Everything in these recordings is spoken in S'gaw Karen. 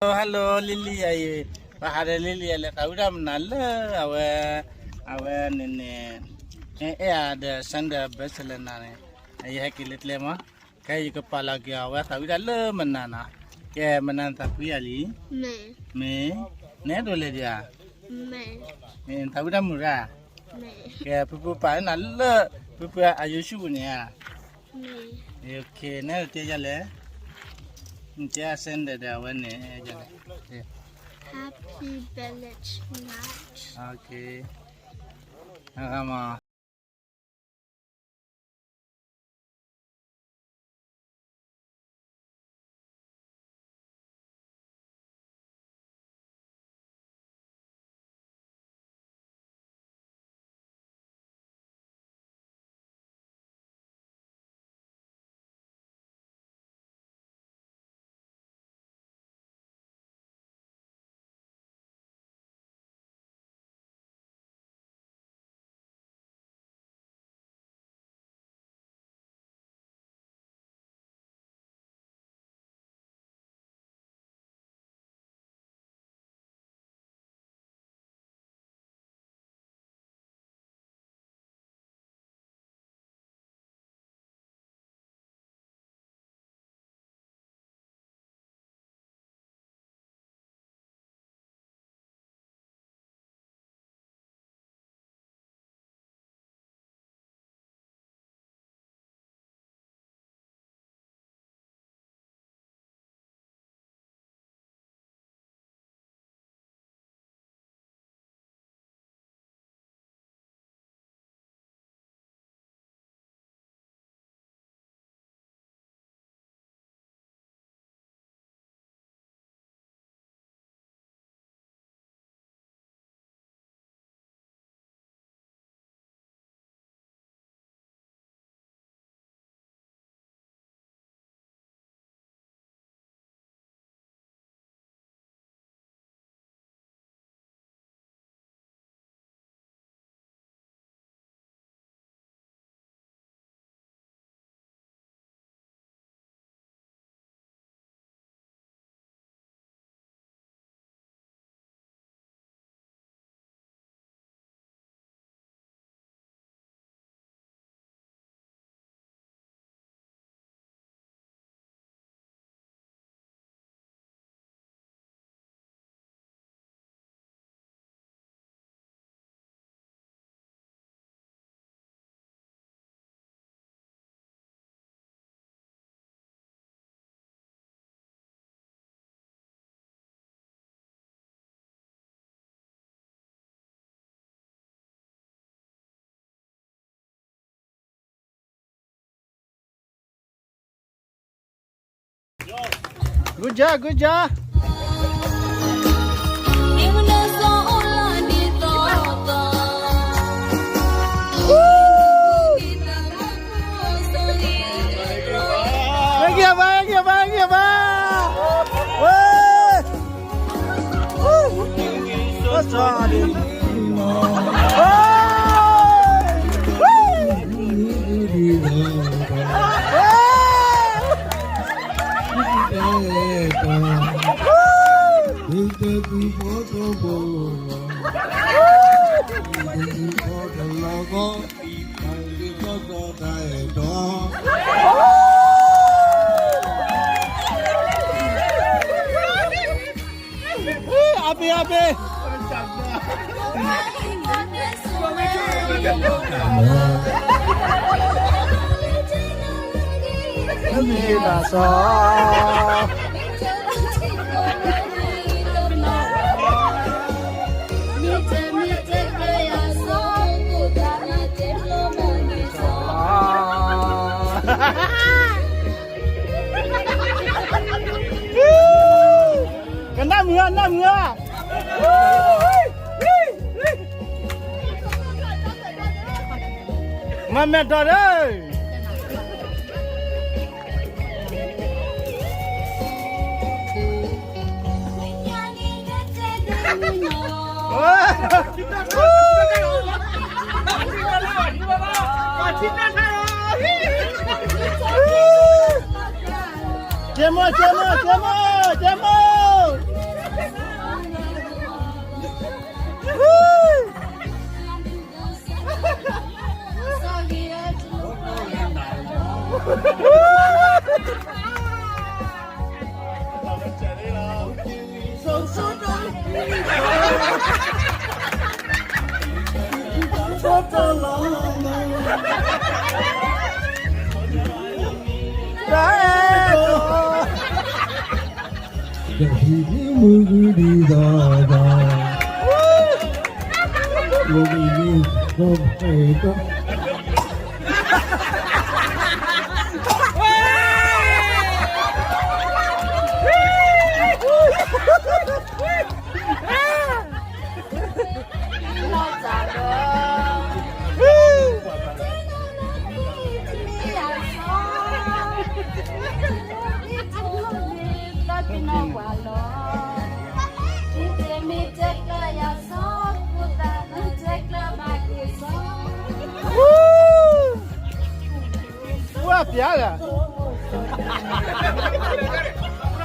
Hello, Lily အံၤ, ပဟးဒီး Lily အလဲၤသးဝံၣ်တၢ်မနုၤလၢအဝဲ, အဝဲန့ၣ်န့ၣ်, အဲၣ်အဒီး Sunday Barcelona န့ၣ်, ယဟဲက့ၤလၢကျဲမး, ခဲယကပာ်လီၤက့ၤအီၤ အဝဲသးဝံၣ်တၢ်လၢမနုၤနီၤ, ကဲမနုၤနသးဝံၣ်ယၤလံ, မ့ၢ်, နအဲၣ်ဒိးလဲၤဒံးဧါ, နသးဝံၣ်တၢ်မနုၤရၣ် ကဲ ဖုဖုပာ်နၤလၢ ဖုဖုအ YouTube ပူၤန့ၣ်ဧါ, နအဲၣ်ဒိးတဲယၤလဲၣ်, နတဲ Sunday ဒီးအဝဲန့ၣ်ယၤလဲၣ်, Happy Village Night. Good job, good job. Thank you, bye, thank you, bye, thank you, bye. Woo! Woo! What's wrong, dude? Woo! Woo! Ape, ape. Kena mula, kena mula. Mama dore. Chemo, chemo, chemo, chemo. တၢ်အဲၣ်ဒိး ကဟံးမူဂုာ်ဒ်သိးသိး, ဝံၤလံကီၢ်ဖဲအံၤကီၢ် ဝဲပျါလၢ သံကွံမူဃုာ်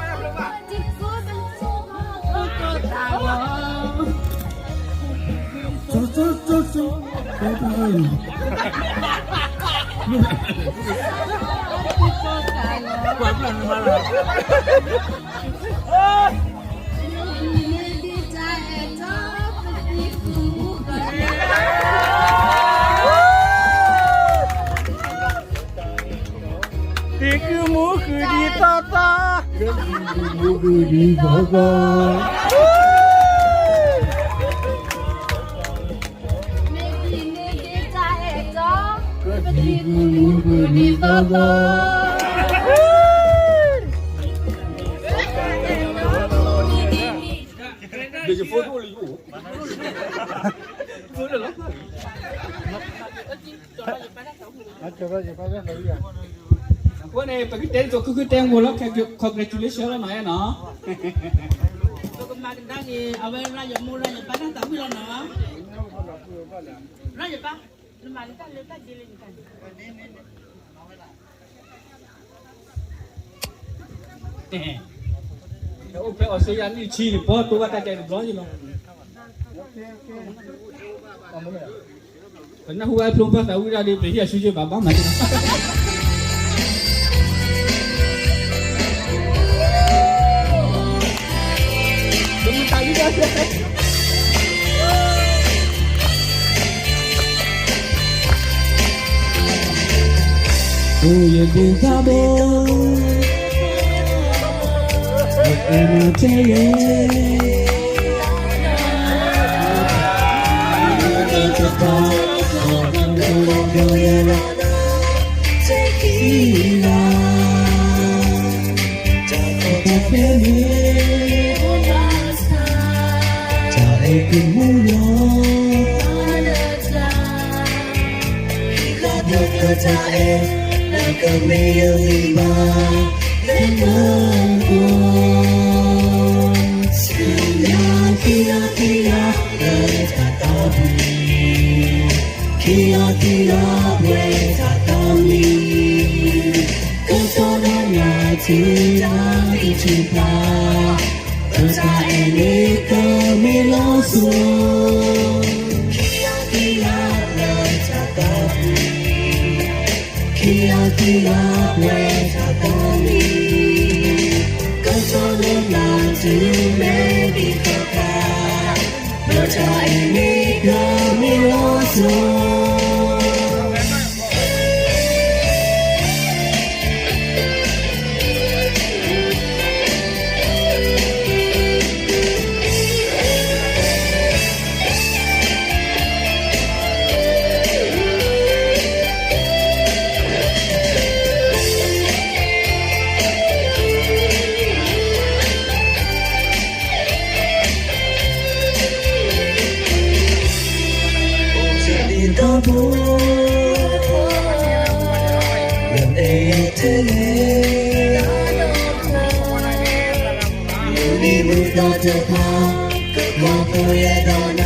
ဒ်သိးသိး, သံကွံမူဃုာ်ဒ်သိးသိး, သံကွံမူဃုာ်ဒ်သိးသိး. အဃိန့ၣ် ပကတဲစိၤခုခုတဲမိၢ်လီၤ congratulation လီၤနီၤနီၤ, ပကမၤကဒါက့ၤ အဝဲရၤယမိၢ်ရၤယပၢ်တၢ်သးဝံၣ်လီၤနီၤ, ရၤယပၢ်, နမၤလၢတၢ်လၢတၢ်ဒ်လဲၣ်န့ၣ် အိၣ်ဖဲအီးစထြ့လယါနံၣ်ဆံန့ၣ် ပှၤတိၢ်ဘၣ်တၢ်တဲတဘျီယလီၤ. ပနၢ်ဟူဝဲဖျိဖၢသးဝံၣ်ဒၣ်ဒီး ပဟံၣ်အဆူယဘၣ်ဘၣ်မၤတ့ၢ် အိၣ်ယဒုးသးဘိ, ယအဲၣ်နၤထဲလဲၣ်, တၢ်အဲၣ်ကမူလီၤ, တၢ်အဲၣ်ကမူလီၤ, တၢ်အဲၣ် လၢကမ့ၢ်ယဂံၢ်ဘါ လၢနဂီၢ်, ဆူညါခံလါခံလါ လၢတၢ်သးဝံၣ်, ခံလါခံလါပှဲၤတၢ်သးဝံၣ်, ကတီၢ်ဒီးနၤတုၤတၢ်ဂံၢ်ထုကဖၣ်, ပတၢ်အဲၣ်န့ၣ်ကမ့ၢ်လီၤစိၤ, ခံလါခံလါလၢတၢ်သးဝံၣ်, ခံလါခံလါပှဲၤတၢ်သးဝံၣ်, ကတီၢ်လၢနၤတုၤမဲာ်ဘံၣ်ခီၣ်ခါ, ပတၢ်အဲၣ်န့ၣ်ကမ့ၢ်လီၤစိၤ. အိၣ်ယဒုးသးဘိ, ယအဲၣ်နၤထဲလဲၣ်, မုၢ်နံၤမုၢ်သီတဖၣ် ကကွၢ်ဖိယဲဒီးနၤ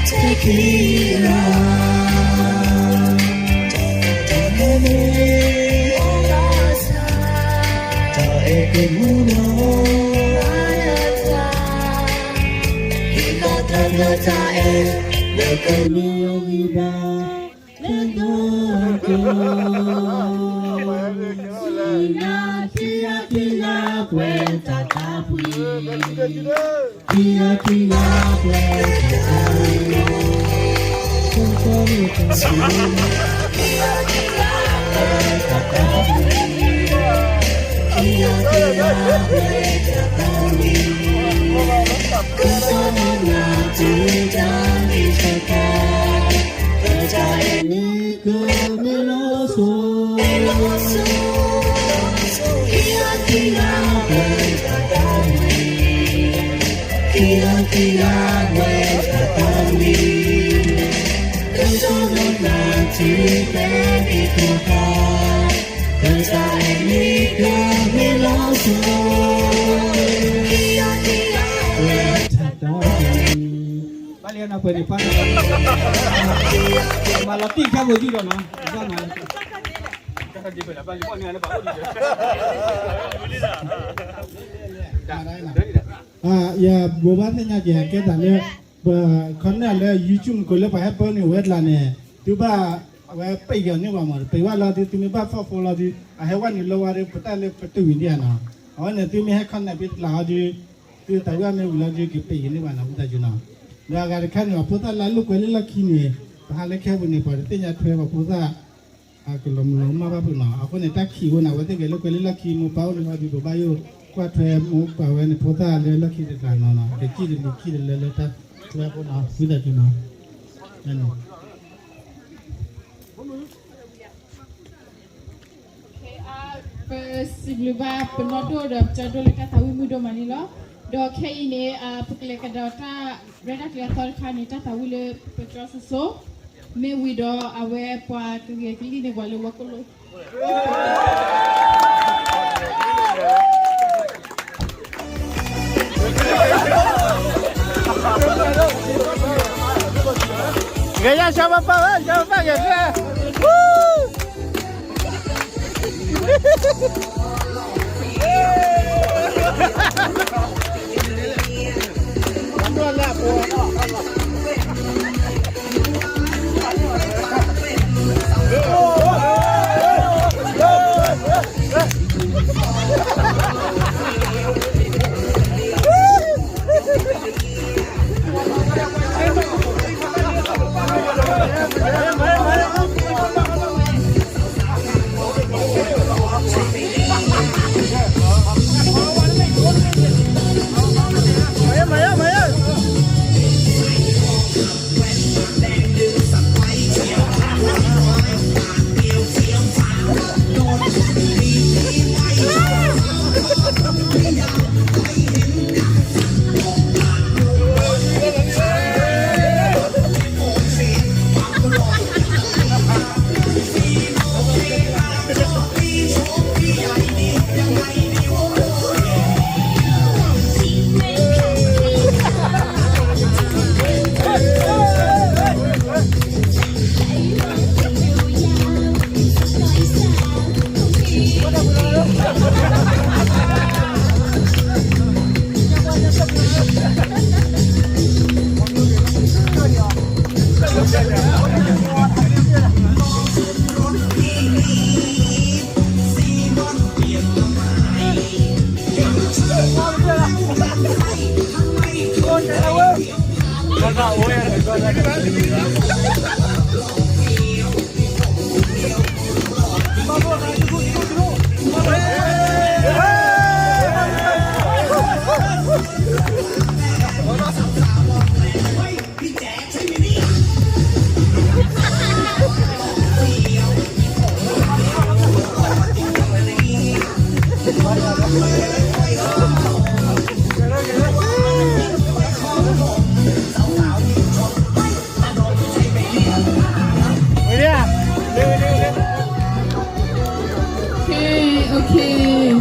ထဲခံလါ, တၢ်အဲၣ်န့ၣ် တၢ်အဲၣ်ကမူလီၤ, ဟံးဃီတၢ်အဲၣ် လၢကမ့ၢ်ယဂံၢ်ဘါ လၢနဂီၢ်. ခံဂၤခံဂၤပှဲၤတၢ်သးဝံၣ်, ခံဂၤခံဂၤပှဲၤတၢ်သးဝံၣ်, ခံဂၤခံဂၤပှဲၤတၢ်သးဝံၣ်, ခံဂၤခံဂၤပှဲၤတၢ်သးဝံၣ်, ခံဂၤခံဂၤပှဲၤတၢ်သးဝံၣ်, ခံဂၤခံဂၤပှဲၤတၢ်သးဝံၣ်, ခံဂၤခံဂၤပှဲၤတၢ်သးဝံၣ်, ခံဂၤခံဂၤပှဲၤတၢ်သးဝံၣ်, ခံဂၤခံဂၤပှဲၤတၢ်သးဝံၣ်, ခံဂၤခံဂၤပှဲၤတၢ်သးဝံၣ်, ခံဂၤခံဂၤပှဲၤတၢ်သးဝံၣ်, ခံဂၤခံဂၤပှဲၤတၢ်သးဝံၣ်, ခံဂၤခံဂၤပှဲၤတၢ်သးဝံၣ်, ခံဂၤခံဂၤပှဲၤတၢ်သးဝံၣ်, ခံဂၤခံဂၤပှဲၤတၢ်သးဝံၣ်, ခံဂၤခံဂၤပှဲၤတၢ်သးဝံၣ်, ဘၣ်လၢနပှဲၤန့ၣ် ပၢ်မၤလီၤတံၢ်ခဲဘိးယုၢ်ဒီးနီၤ, ဘၣ်မၤလီၤတံၢ်, ယဘိးဘၣ်သ့ၣ်ညါက့ၤ ကဲသးလၢ ပခီန့ၣ်လၢ YouTube ကိးလၢပှၤဟဲပၢန့ၢ်ဝဲကျါန့ၣ် သုဘၣ်ဝဲပ့းကီၤန့ၢ်ဝဲမး, ပ့းဝဲလီၤဒုး သုမ့ၢ်ဘၣ် follow လီၤဒုး အဟဲဝဲန့ၣ်လီၤဝဲဒုး ပတၢ်လၢပတုာ်ဝံၤဒ်ဧါနီၤ, အဝဲန့ၣ်သုမ့ၢ်ဟဲ comment ပ့ၤကျါအီၤဒုး သုတၢ်ဝံၣ်မ့ၢ်ဝံၤလီၤဒုး ကပ့းကီၤန့ၢ်ဘၣ်နီၤ ဝံသးစူၤနီၤ, ဒီးအဂၤတခါန့ၣ် ပှၤဖိသၣ်လၢအလိာ်ကွဲလၢလီၢ်ခံန့ၣ် ပဟးလၢခဲပူၤန့ၣ် ပှၤတသ့ၣ်ညါထွဲပှၤဖိသၣ် အကလီၤမုၢ်လီၤမၢ်ဘၣ်ဖုးနီၤ, အဃိန့ၣ် တၢ်ခံးအဃိန့ၣ် အဝဲသ့ၣ်ကဲလၢကွဲလၢလီၢ်ခံ မိၢ်ပၢ်အိၣ်လၢဟီဒုး ပဘၣ်ယိၣ်ကွၢ်ထွဲမိၢ်ပၢ်ဝဲန့ၣ် ဖိသၣ်လၢလီၢ်ခံတကျါနီၤနီၤ, ကစံၣ်တလံၤခံတလၢလၢတၢ်ထွဲအဃိနီၤ ဝံသးစူၤနီၤ, ပစံးဘျုးဘၣ်ပနီၢ်ဒိၣ်ဒီးပကၠီဒိၣ်လၢတၢ်သးဝံၣ်မုာ်ဒိၣ်မးန့ၣ်လီၤ, ဒီးခဲအံၤန့ၣ် ပကလဲၤကဒီးတၢ်ရဲၣ်တၢ်ကျဲၤအသီတခါန့ၣ် တၢ်သးဝံၣ်လၢပကၠီစိၤစိၤ မ့ၢ်ဝံၤဒီးအဝဲပှၤကဂဲၤကလံၣ်န့ၢ်ပှၤလၢဝဲကိၣ်လိၣ် ကဲယါ ရှောင်းမပၢ်ဝဲ ရှောင်းမပၢ်ကဲ Okay, okay.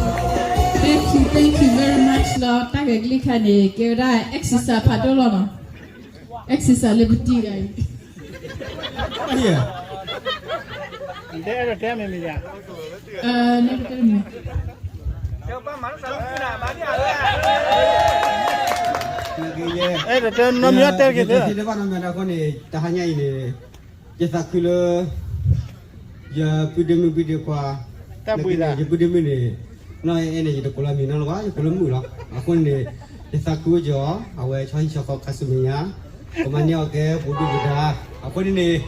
Thank you, thank you very much လီၤ. တၢ်ဂဲၤကလံၣ်ခါန့ၣ် ကဲဝဲဒၣ် exercise ဖးဒိၣ်လီၤနီၤ. Exercise လၢပတံၢ်ဂၤအံၤ တဲအဲၣ်ဒိးတဲမ့ၢ်မ့ၢ်ယါ, အဲၣ်ဒိးတဲမ့ၢ်, အဲၣ်ဒိးတဲနီတမံၤ တဲက့ၤသ့, တဘၣ်နီတမံၤအဃိန့ၣ် တဟါညါအံၤန့ၣ် ယသးခုလၢ ယပုၢ်ဒ့မုၣ်ပုၢ်ဒ့ခွါ တၢ်ဘှံးသး ယပုၢ်ဒ့မုၣ်န့ၣ် နီၢ်အဲၣ်အဲၣ်န့ၣ် ယတကိးလီၤမံၤနီတဂၤဘၣ်, ယကိးလၢမုၣ်လီၤ. အဃိန့ၣ် ယသးခုအိၣ်က့ၤအီၤ, အဝဲဆီဟံၣ်ဆီဃီခါဆူမဲာ်ညါ ကမၤန့ၢ်အီၤကဲပှၤဒုၣ်ပှၤဒါ. အဃိန့ၣ်န့ၣ်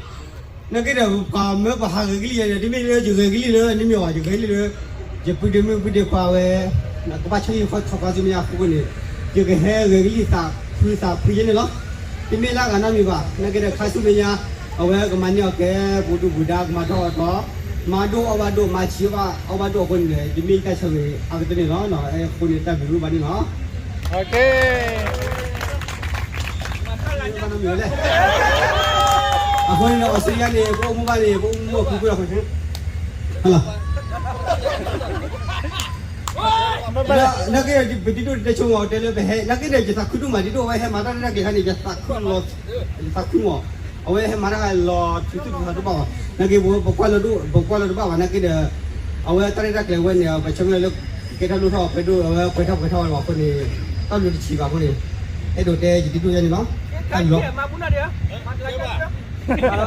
နာ်က့ဒီး ပှၤမၢပှၤဟးဂဲၤကလံၣ်ယဲန့ၣ် တမ့ၢ်လၢယဂဲၤကလံၣ်လၢနမ့ၢ်အီၤ ယဂဲၤကလံၣ်လၢ ယပုၢ်ဒ့မုၣ်ပုၢ်ဒ့ခွါဝဲ ကဘၣ်ဆီဟံၣ်ဆီဃီဆူမဲာ်ညါအဃိန့ၣ် ယကဟဲဂဲၤကလံၣ်သးဖုသးဖုယဲန့ၣ်လီၤ. တမ့ၢ်လၢအဂၤနီတမံၤဘၣ်. နာ်က့ဒီးခါဆူမဲာ်ညါ အဝဲကမၤန့ၢ်အီၤကဲပှၤဒုၣ်ပှၤဒါ ကမၤထီၣ်အီၤထီၣ် မၤဒိၣ်အီၣ်ဘၣ်ဒိၣ် မၤဆံးဘၣ်အီၣ်ဘၣ်ဒိၣ်အဃိန့ၣ် ယမ့ၢ်ယတၢ်ဆၢဂ့ၤအကတၢၢ်န့ၣ်လီၤ. အဃိန့ၣ်တၢ်ဘျုးဒိၣ်မးန့ၣ်လီၤ. အဃိန့ၣ်ဒီး အီစထြ့လယါန့ၣ် ပအိၣ်မူဘၣ်န့ၣ် ပအိၣ်မူအပူၤကွံာ်လီၤ. နာ်က့ ပတံၤဒိၣ်တတဲဆိမီၤ တဲလၢပဟဲ နာ်က့ဒီး ယသးခုဒိၣ်မး တံၤဒိၣ် အဝဲဟဲမၤတၢ်ရဲၣ်တၢ်ကျဲၤခါန့ၣ် ယသးခုလီၤ ယသးခုမီၤ အဝဲဟဲမၤတၢ်လီၤ ထုးသူၣ်ထုးသးတဘၣ်ဘၣ်. နာ်က့ ပကွၢ်လၢၤဒိၣ် ပကွၢ်လၢၤတဘၣ်ဘၣ် နာ်က့ဒီး အဝဲတၢ်ရဲၣ်တၢ်ကျဲၤဝဲန့ၣ် ပဆၢမုၢ်လၢ်လၢ ကဲထီၣ်လိၣ်ထီၣ် ပှဲၤဒိၣ် အဝဲပှဲၤထီၣ်ပှဲၤထီၣ်ဝဲလီၤ. အဃိန့ၣ် တၢ်ဘျုးတဆံးဘၣ်အဃိန့ၣ် အဲၣ်ဒိးတဲယတံၤဒိၣ်ယဲန့ၣ်လီ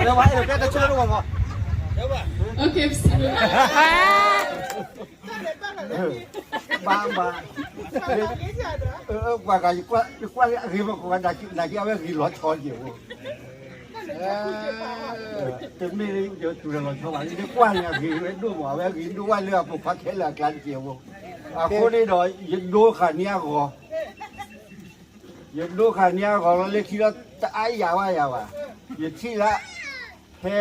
ၤ. တၢ်ဘျုးလီၤ. Okay, ဘၣ်ဘၣ် ပှၤဂၤ ယကွၢ်ဂ့ၤမး ကိးဂၤဒဲး နာ်က့အဝဲဂ့ၤလီၤဆီက့ၤဖိ တမ့ၢ်လၢယတူၢ်လီၤဆီဘၣ် ယကွၢ်န့ၣ် အဂ့ၤဝဲဒိၣ်မး အဝဲဂ့ၤဒိၣ်ဝဲလၢအပိာ်ခွါခဲလၢာ်အကျါတက့ၢ်ဖိ. အဃိန့ၣ်ဒီး ယဒိဃာ်န့ၢ်အဂီၤ ယဒိဃာ်န့ၢ်အဂီၤလီၤ လၢခံလီၤ တအါယၤဘၣ်ယၤဘၣ်. ယထံၣ်လၢ ဖဲ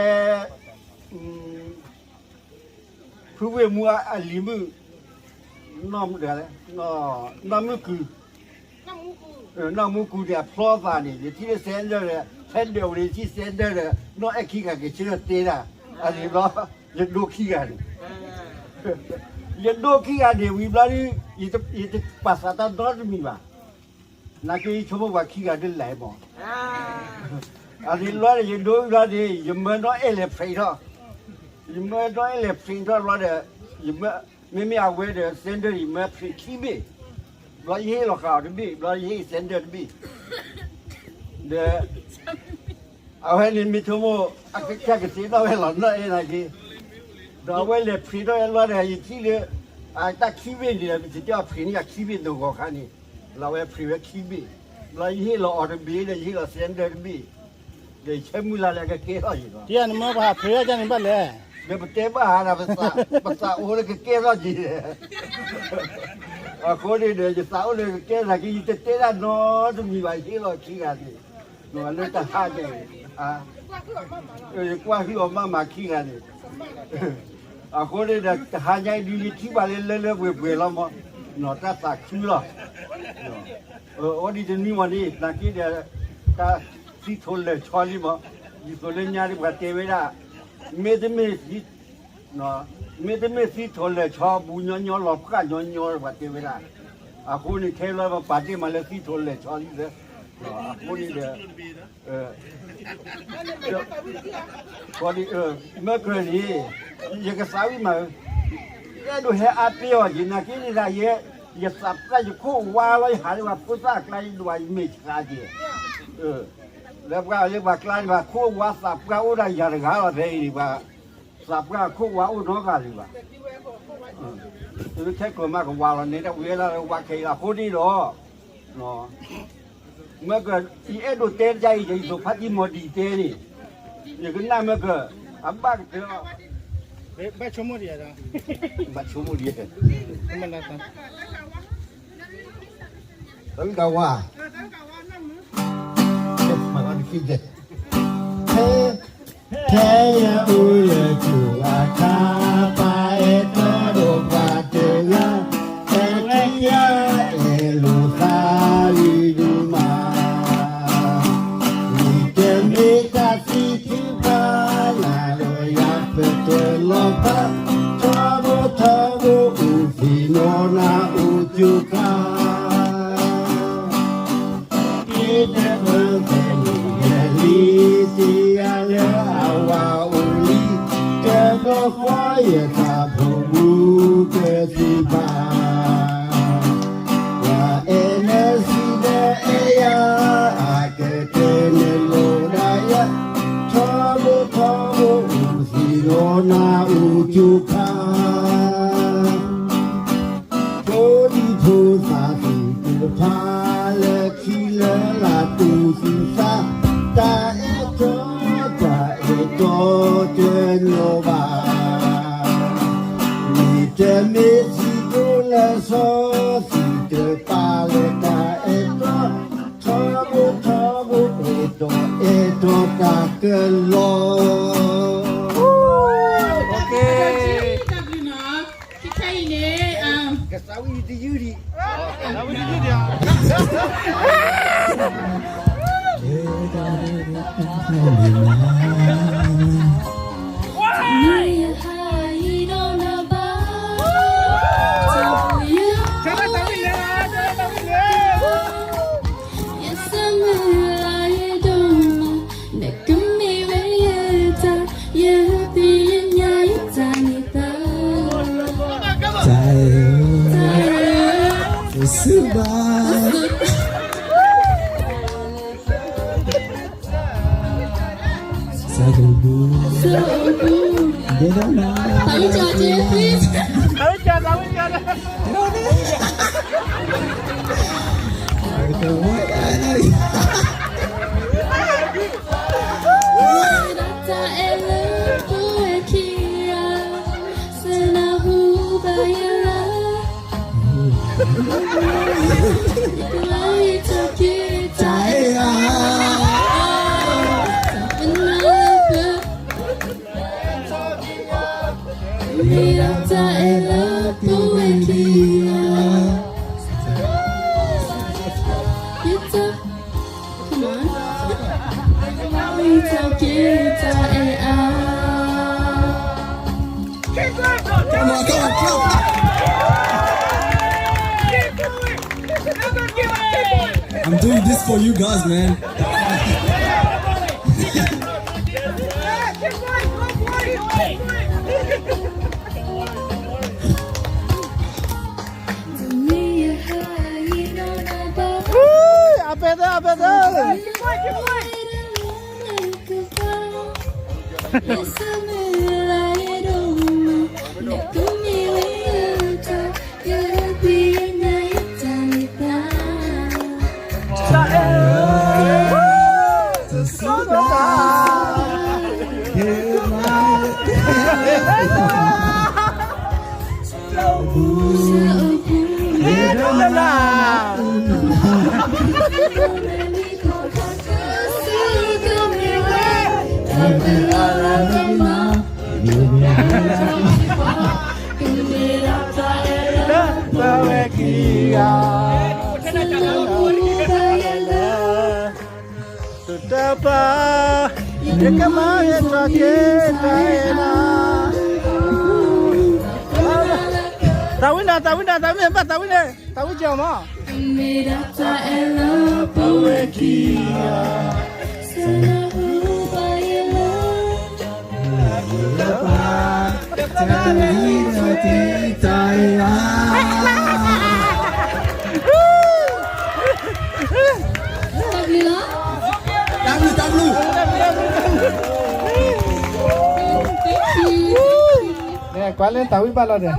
ဖုဝ့ၢ်မူအလံၤမုၣ် နီၢ်မုၢ်ကုၢ် နီၢ်မူကူၤန့ၣ် အဖျီသးန့ၣ် ယထံၣ်လၢ စဲဒၢၣ် ဒီး ဖဲဒၢးဝဲန့ၣ် ယထံၣ် စဲဒၢၣ် ဒီး နီၢ်အဲၣ်ခံဂၤက့ၤဆၢထၢၣ်တဲဒၣ် အန့ၣ်ဘျီ ယဒိခံဂၤန့ၣ် ယဒိခံဂၤန့ၣ် ဝံၤဘျီဒုး ယတပာ်သးတၢ်ဒီတမံၤဘၣ်. နာ်က့ ယဆိကမိၣ်ပှၤခံဂၤဒ်လဲၣ်မး အန့ၣ်ဘျီန့ၣ် ယဒိဘျီန့ၣ် ယမၢနီၢ်အဲၣ်လဲၤဖျ့းထီၣ် ယမၢနီၢ်အဲၣ်လဲၤဖျ့းထီၣ်ဘျီဒီး ယမၢ မ့မ့ၢ်အဝဲဒီး စဲဒၢၣ် ယမၢဖျ့းခံဘ့ၣ် ဘျီယဟ့ၣ်လီၤဃာ်အီၤတဘ့ၣ် ဘျီယဟ့ၣ်စဲဒၢၣ်တဘ့ၣ် ဒီး အဝဲန့ၣ်မ့ၢ်ဆိကမိၣ် အကစၢ်ကသ့ၣ်နီၣ်ဝဲလီၤနီၢ်အဲၣ်နာ်က့ ဒီးအဝဲလဲၤဖျ့းထီၣ်ဝဲဘျီဒီး ယထံၣ်လၢ အတၢ်ခံဘ့ၣ်န့ၣ်ဒီး ပစံးတဲအီၤဖျ့းန့ၢ်ယၤခံဘ့ၣ်တဂီၤခါန့ၣ် လီၤဝဲဖျ့းဝဲခံဘ့ၣ် ဘျီယဟ့ၣ်လီၤအီၤတဘ့ၣ်ဒီး ယဟ့ၣ်လီၤစဲဒၢၣ်တဘ့ၣ် ဒီးယဆၢမုၢ်လၢ်လၢအကကဲထီၣ်ယံၤလီၤ တံၤနမၢပဟးဖျ့းဝဲဒ်န့ၣ်ဘၣ်လဲၣ် ဒီးပတဲဘၣ်ဟးဒီး ပသးအိၣ်လၢကကဲထီၣ်က့ၤ အဃိန့ၣ်ဒီး ယသးအိၣ်လၢကကဲထီၣ်က့ၤ ယတတဲဒၣ်နီတမံၤဘၣ် ယဟ့ၣ်လီၤခံဂၤန့ၣ် လၢတဟါန့ၣ် ယကွၢ်ဟုၣ်အီၤမးမးခံဂၤန့ၣ် အဃိန့ၣ်ဒီး တဟါညါအံၤဒုး ယထံၣ်ဘၣ်လၢလၢလၢပှဲၤပှဲၤလီၤမး တၢ်သးခုလီၤ အိၣ်ဒံးတနွံမးန့ၣ် နာ်က့ဒီး တၢ်သံထိးလၢာ်ဆီလံမး ဒ်သိးလၢညါဒ်ပှၤတဲဝဲဒၣ် မ့တမ့ၢ် မ့တမ့ၢ်သံထိးလၢာ်ဆီ ဘူးညီညီလီၤဖှၣ်ညီညီပှၤတဲဝဲဒၣ် အဃိန့ၣ် ခဲလၢာ်ပပာ်တ့ၢ်မးလၢသံထိးလၢာ်ဆီလံ အဃိန့ၣ်ဒီး မၢကၢၢ်န့ၣ် ယကသးဝံၣ်မး အဲၣ်ဒိးဟဲအါပ့ၤအီၤက့ၤ နာ်က့န့ၣ်ဒၣ်ယဲ ယသးပှၢ်ယခိၣ်ဝါလီၤ ယဟးလၢပှၤဖိသၣ်အကျါ ယဒွးယမဲာ်ဆှးက့ၤ လၢပှၤလၢပှၤကျါန့ၣ် ပှၤခိၣ်ဝါသးပှၢ်အိၣ်ဒၣ်ယၤတဂၤလီၤ ဖဲအံၤန့ၣ် ပှၤသးပှၢ်ခိၣ်ဝါအိၣ်နီတဂၤလၢၤဘၣ် ထဲကျိၤမးကဝါလီၤ နဲဒၣ်ဝဲလၢဝါခဲအံၤလီၤ အဃိန့ၣ်ဒီး မၢကၢၢ် ယအဲၣ်ဒိးတဲတၢ်အံၤ ယသိးဖါတံၢ်မီၤဒံးတဲန့ၣ် ယကနၣ်မၢကၢၢ် အဘၣ်ကတၢၢ်လီၤ ဘၣ်ဆိကမိၣ်ဒံး ဘၣ်ဆိကမိၣ်ဒံး တၢ်ဝံၣ်ကဝါ ဖဲယအိၣ်လၢကၠိအခါ ပၢ်အဲၣ်တီဒီးပှၤတဂၤ တၢ်ခံဂၤအဲၣ်လိာ်သးလံဒိၣ်မး မ့တမ့ၢ်တၢ်သံထုကဖၣ် နၤဒီးယၤပတလီၤဖး ထီဘိထီဘိအိၣ်သ့ၣ်နီၣ်နၤအိၣ်ကၠိခါ တၢ်တမၢသဲန့ၣ် ယလံၤတယၤလၢအဝၤအိၣ်လံ တဘျီဃီယသးဖိမူကသံၣ်ဘၣ် ပှၤအဲၣ်နစံးဒီးအဲၣ်ယၤ အကတဲနလိၤဒၣ်ယၤ ထီဘိထီဘိအိၣ်သ့ၣ်နီၣ်နၤအိၣ်ကၠိခါ ခံလၢလၢ်တူၢ်သူၣ်သး, တၢ်အဲၣ်တီ, တၢ်အဲၣ်တီတလိၣ်ဘၣ်. မ့ၢ်တမ့ၢ်စံးဒိၣ်လၢစီၤ, စံးတပာ်လၢတၢ်အဲၣ်တီ, ထီဘိထီဘိ အဲၣ်တီအဲၣ်တီတၢ်ကလီၤ. ကစၢ်ဝံတယုၢ်ဒံး, ကစၢ်ဝံတယုၢ်ဒံးဧါ. တၢ်အဲၣ်, တၢ်အဲၣ်, တစူဘၣ်. စးဒိၣ်ဘိ, ဒဲဒၣ်နၤ, တၢ်ဝံၣ်ကၠီၣ်က့ၤ please. တၢ်ဝံၣ်ကၠီၣ်, တၢ်ဝံၣ်ကၠီၣ်, တၢ်ဝံၣ်ကၠီၣ်. တၢ်အဲၣ်လၢပဝဲခံဂၤ, စနၢ်ဟူဘၣ်ယလၢ တၢ်အဲၣ်ဧါ, မ့ၢ်တၢ်အဲၣ်လၢပဝဲခံဂၤ, ယတၢ် Come on. တၢ်အဲၣ်ဧါ. Come on, come on, clap. I'm doing this for you guys, man. Woo! အပၢ်သၢ, အပၢ်သၢ.တၢ်ပာ်, ယကမၤဟဲထီၣ်က့ၤတၢ်အဲၣ်နၤ. တၢ်ဝံၣ်နၤ, တၢ်ဝံၣ်နၤ, တၢ်ဝံၣ်နၤ, တၢ်ဝံၣ်ကၠီၣ်မး, တၢ်ဝံၣ်ကၠီၣ်မး. တၢ်ဘျုးလီၤ. တၢ်ဘျုး, တၢ်ဘျုး. Thank you. ကွၢ်လၢတၢ်ဝံၣ်ဘၣ်လီၤဒီး.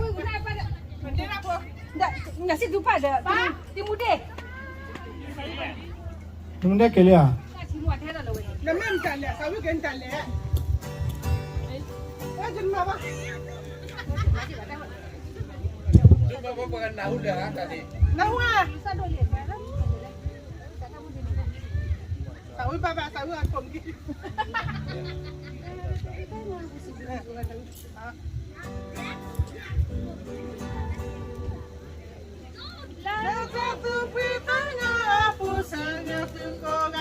နမူဒဲက့ၤလံဧါ. လၢတၢ်သူၣ်ဖှံသးညီအပူၤ ဆၢဂ့ၤသုကိးဂၤ,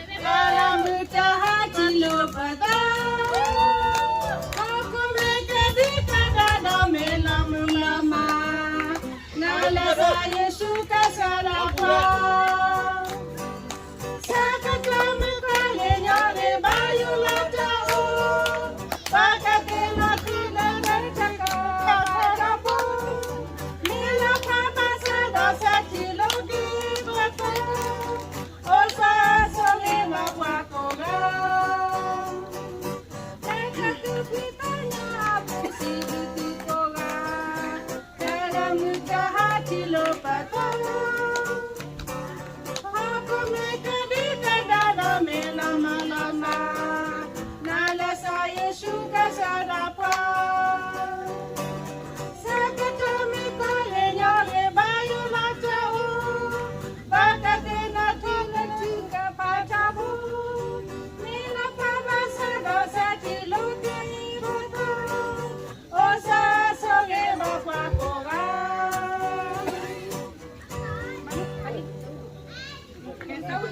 လၢလၢမုၢ်တဟါထံၣ်လိာ်ပသး, ဟီၣ်ခိၣ်မ့ၢ်ကဒံကဒါဒီး မ့ၢ်လီၤမုၢ်လီၤမၢ်, နၤလၢဘၣ်ယ့ၣ်ၡူးကစၢ်ဒီးပှၤ ဆၢကတီၢ်မုၢ်ခွါလၢညါန့ၣ် ဘၣ်ယိၣ်လီၤတၢ်အိၣ်, ပှၤကသ့ၣ်နီၣ်ထံလၢတၢ်တၢ်ကီတၢ်ဒီးပူၤ, မ့ၢ်လၢပှၤဘၣ်ဆၢဒီးဆၢထံၣ်လၢ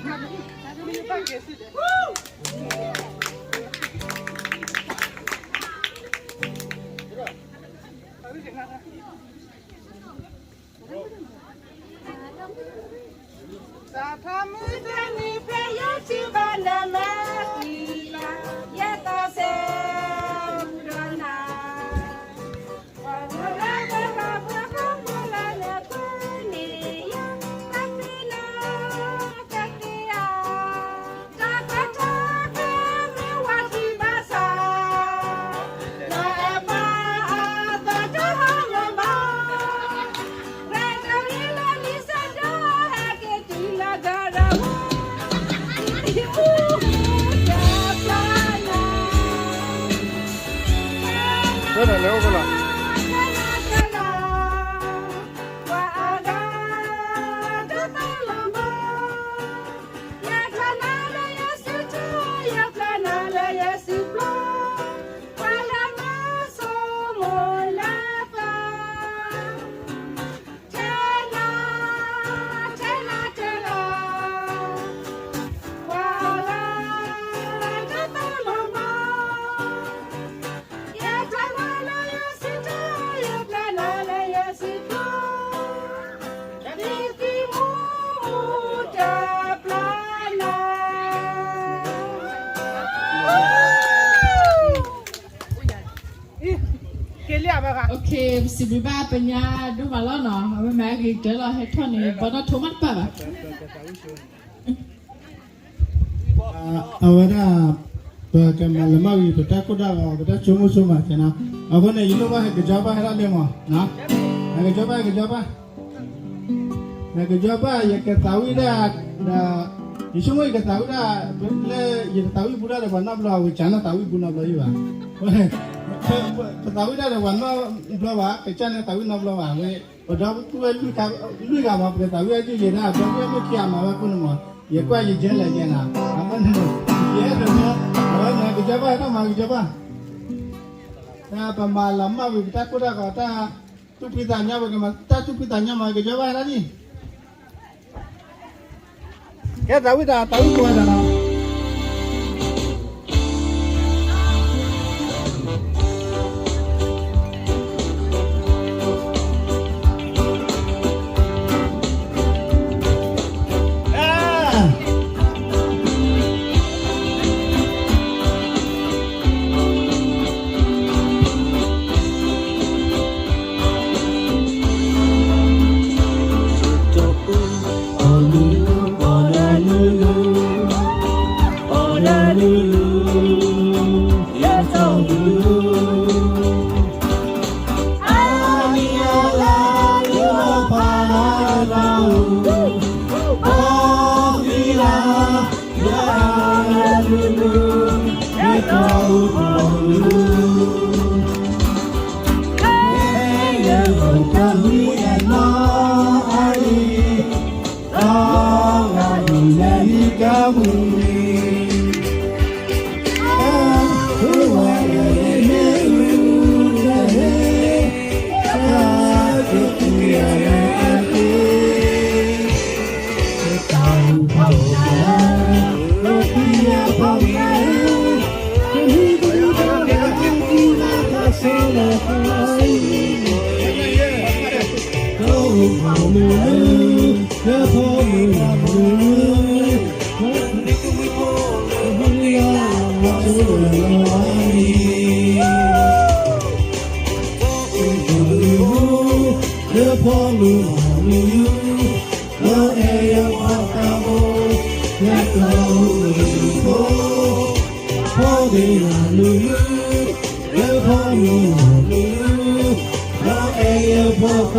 ပစံးဘျုးဘၣ် ပညါဒိၣ်မးလီၤနီၤ, အဝဲမ့ၢ်ဂ့ၤကတၢၢ်လီၤ ဟဲထီၣ်န့ၣ် ဘီနီၣ်ထိမးတပာ်ဘၣ်. အဝဲဒၣ် ပကမၤလၢမၢ်ဝံၤ ပတၢ်ကိၢ်တၢ်ဂီၤ ပတၢ်ဆိကမိၣ်ဆိကမးကဲနီၤ, အဃိန့ၣ် ယလိၣ်ဘၣ်ဟဲက့ၤကၠီဘၣ်ဟဲဒၣ်လံမး, ဟဲက့ၤကၠီဘၣ် ဟဲက့ၤကၠီဘၣ် ဟဲက့ၤကၠီဘၣ် ယကသးဝံၣ်ဒၣ် ဒီး ယဆိကမိၣ်ယကသးဝံၣ်ဒၣ် လၢယတသးဝံၣ်ဘူးဒၣ်ဒီးပှၤနီတဘျီ အဝဲကၢ်န့ၣ်သးဝံၣ်ဘူးနီတဘျီယံၤဘၣ်, ပသးဝံၣ်ဒၣ်ဒီးပှၤနီတဘျီဘၣ် ကစၢ်န့ၣ်သးဝံၣ်နီတဘျီဘၣ် အဝဲ ပဒီပုၢ်ဝဲၢ်လွံၢ်ဂၤမး ပကသးဝံၣ်အဒ်ယဲဒၣ် ဒီပုၢ်ဝဲၢ်မ့ၢ်ခံဂၤမၤဝဲအဃိန့ၣ်မး ယကွၢ်ယကဲလဲၣ်ယဲနၤ, အဃိန့ၣ် ယအဲၣ်ဒိး အဝဲန့ၣ် ကစၢ်ဘၣ်ဟဲထီၣ်မၤကစၢ်ဘၣ်, တၢ်ပမၤလၢမၢ်ဝံၤ ပတၢ်ကိၢ်တၢ်ဂီၤ တၢ်သူၣ်ဖှံသးညီ ပကမၤတၢ်သူၣ်ဖှံသးညီမး ကစၢ်ဘၣ်ဟဲဒၣ်လံ ကဲသးဝံၣ်တၢ် သးဝံၣ